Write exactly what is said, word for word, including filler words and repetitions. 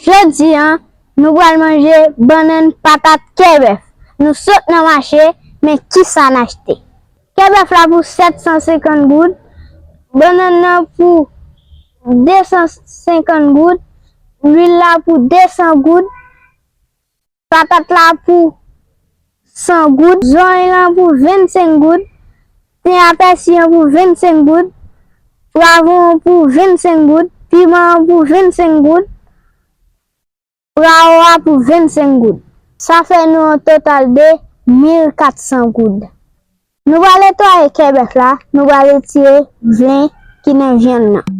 Jodi a, nou pral manje bannann, patat, kè bèf. Nou sot nan mache, men kisa n achte? Kè bèf la pou sèt san senkant goud, bannann nan pou de san senkant goud, lwil la pou de san goud, patat la pou san goud, zòrèy lan pou vennsenk goud, ten a pèsi an pou vennsenk goud, pwavwon an pou vennsenk goud, piman an pou vennsenk goud, pwawo a pou vennsenk goud. Sa fè nou yon total de mil kat san goud. Nou pral netwaye kè bèf la, nou pral retire vyen ki nan vyann nan.